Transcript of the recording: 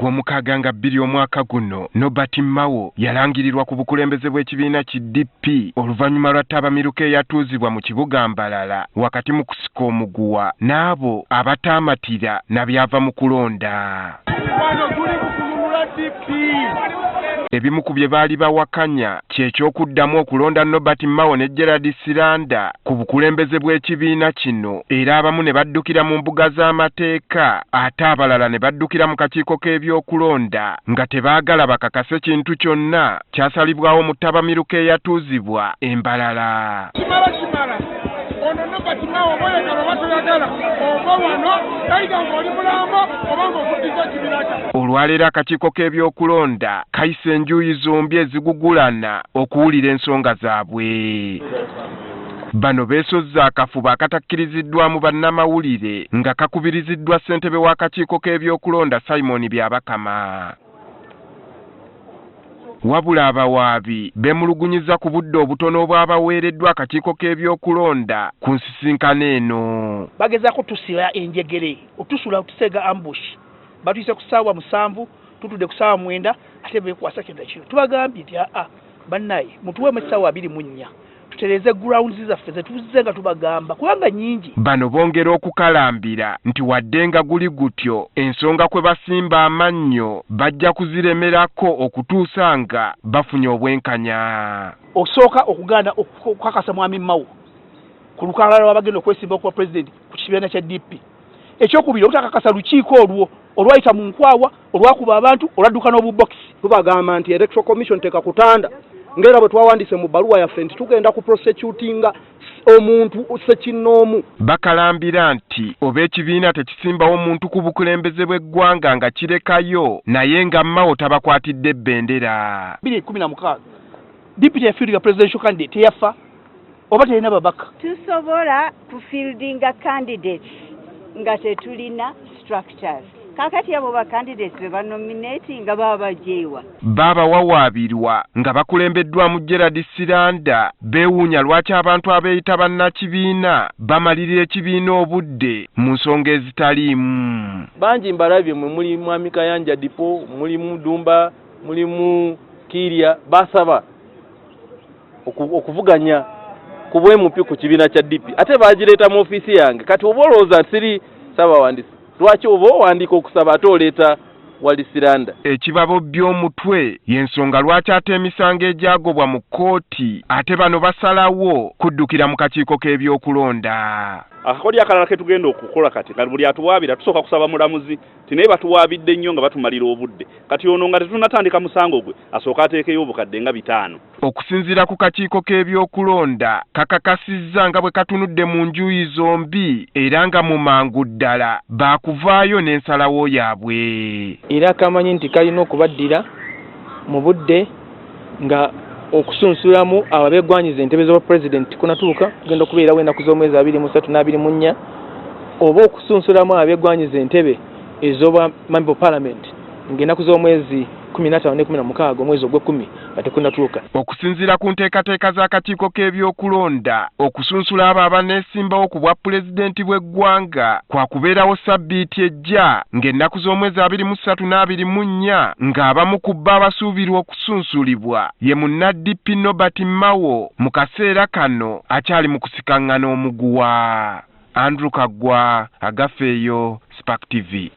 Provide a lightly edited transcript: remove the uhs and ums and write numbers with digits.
Ogwomukaaga nga 2 omwaka guno, Norbert Mao yalangirirwa ku bukulembeze bw'ekibiina ki DP oluvannyuma lwa ttabamiruka eyatuuzibwa mu kibuga Mbarara wakati mu kusika omuguwa n'abo abataamatira na byava mu kulonda. Wano tuli mu kununula DP. Ebimu ku bye baali bawakanya kye ky'okuddamu okulonda Norbert Mao ne Gerald Siranda ku bukulembeze bw'ekibiina kino era abamu ne baddukira mu mbuga z'amateeka ate abalala ne baddukira mu kakiiko k'ebyokulonda nga tebaagala bakakase kintu kyonna kyasalibwawo mu ttabamiruka eyatuuzibwa e Mbarara. Kimala kimala. Ono Norbert Mao oba oyagala oba toyagala ova wano either ng'oli mulambo oba ng'okuddiza ekibiina kyaffe. Olwaleero akakiiko k'ebyokulonda kayise enjuyi zombi ezigugulana okuwulira ensonga zaabwe. Bano beesozze akafubo akatakkiriziddwamu bannamawulire nga kakubiriziddwa ssentebe w'akakiiko k'ebyokulonda Simon Byabakama. Wabula abawaabi beemulugunyizza ku budde obutono obwabaweereddwa akakiiko k'ebyokulonda ku nsisinkano eno. Bagezaako tusiba enjegere, otusula otusega ambush. Batuyise ku ssaawa 7, tutudde ku ssaawa 9, ate beekwasa kino kino. Tubagambye nti aa bannaye mutuweemu essaawa 24 tutereeze grounds zaffe ze tuzze nga tubagamba kubanga nnyingi. Bano bongera okukalambira nti wadde nga guli gutyo ensonga kwe basimba amannyo bajja kuziremerako okutuusa nga bafunye obwenkanya. Osooka okugaana okukakasa Mwami Mao ku lukalala lw'abagenda okwesimba okuba pulezidenti ku kibiina kya DP. Ekyokubiri, obutakakasa lukiiko olwo olwayita mu nkwawa, olwakuba abantu, olwadduka n'obubokisi. Tubagamba nti Electoral Commission tekakutanda ng'era bwe twawandiise mu bbaluwa yaffe nti tugenda ku prosecutinga omuntu ssekinnoomu. Bakalambira nti oba ekibiina tekisimbawo muntu ku bukulembeze bw'eggwanga nga kirekayo naye nga Mao tabakwatidde bendera. 2016 DP teyafieldinga presidential candidate, teyafa oba terina babaka. Tusobola kufieldinga candidates nga tetulina structures. Kaakati abo ba candidates be banominatinga baba bajeewa. Baabawawaabirwa nga bakulembeddwamu Gerald Siranda beewuunya lwaki abantu abeeyita bannakibiina bamalirira ekibiina obudde mu nsonga ezitaliimu. Bangi mbalabye mwe muli Mwami Kayanja Dipo, mulimu Dumba, mulimu Kiirya, basaba okuvuganya ku bw'MP ku kibiina kya DP ate bagireeta mu ofiisi yange. Kati oba olowooza siri ssaabawandiisi, lwaki oba owandiika okusaba ate oleeta wali Siranda? Ekibabo by'omutwe y'ensonga lwaki ate emisango egyagobwa mu kkooti ate bano basalawo kuddukira mu kakiiko k'ebyokulonda. Akakodyo akalala ke tugenda okukola kati nga buli atuwaabira tusooka kusaba mulamuzi nti naye batuwaabidde nnyo nga batumalira obudde, kati ono nga tetunnatandika musango gwe asooka ateekeyo obukadde nga 500. Okusinziira ku kakiiko k'ebyokulonda kakakasizza nga bwe katunudde mu njuyi zombi era nga mu mangu ddala baakuvaayo n'ensalawo yaabwe. Era kamanyi nti kalina okubaddira mu budde nga okusunsulamu abo abeegwanyiza entebe z'obwa pulezidenti kunatuuka kugenda okubeerawo ennaku z'omwezi 23 n'24, oba okusunsulamu abo abeegwanyiza entebe ez'obwa member of parliament ng'ennaku z'omwezi 15 ne 16 omwezi ogw'ekkumi nga tekunnatuuka. Okusinziira ku nteekateeka z'akakiiko k'ebyokulonda, okusunsula abo abaneesimbawo ku bwa pulezidenti bw'eggwanga kwa kubeerawo ssabbiiti ejja ng'ennaku z'omwezi 23 n'24 ng'abamu ku bo abasuubirwa okusunsulibwa ye munna DP Norbert Mao mu kaseera kano akyali mu kusikaŋŋana omuguwa. Andrew Kaggwa, Agafeeyo, Spark TV.